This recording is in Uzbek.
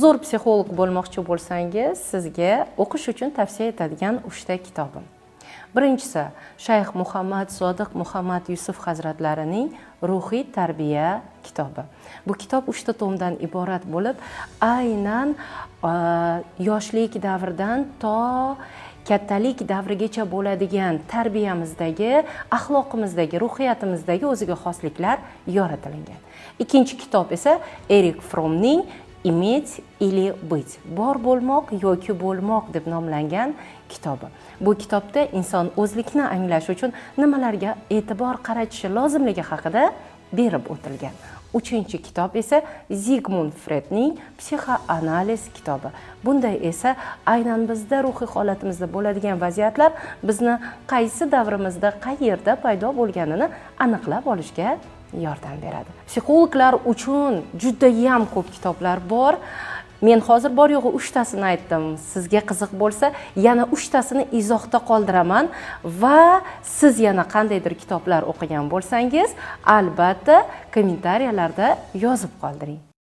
Zo'r psixolog bo'lmoqchi bo'lsangiz, sizga o'qish uchun tavsiya etadigan uchta kitobim. Birinchisi Shayx Muhammad Sodiq Muhammad Yusuf hazratlarining "Ruhiy tarbiya" kitobi. Bu kitob uchta tomdan iborat bo'lib, aynan yoshlik davridan to kattalik davrigacha bo'ladigan tarbiyamizdagi, axloqimizdagi, ruhiyatimizdagi o'ziga xosliklar yoritilgan. Ikkinchi kitob esa Erik Frommning "Иметь или быть", bor bo'lmoq yoki bo'lmoq deb nomlangan kitobi. Bu kitobda inson o'zlikni anglash uchun nimalarga e'tibor qaratishi lozimligi haqida berib o'tilgan. Uchinchi kitob esa Zigmund Freydning "Psixoanaliz" kitobi. Bunda esa aynan bizda ruhiy holatimizda bo'ladigan vaziyatlar bizni qaysi davrimizda, qayerda paydo bo'lganini aniqlab olishga yordam beradi. Psixologlar uchun judayam ko'p kitoblar bor. Men hozir bor yo'g'i uchtasini aytdim. Sizga qiziq bo'lsa, yana uchtasini izohda qoldiraman va siz yana qandaydir kitoblar o'qigan bo'lsangiz, albatta kommentariyalarda yozib qoldiring.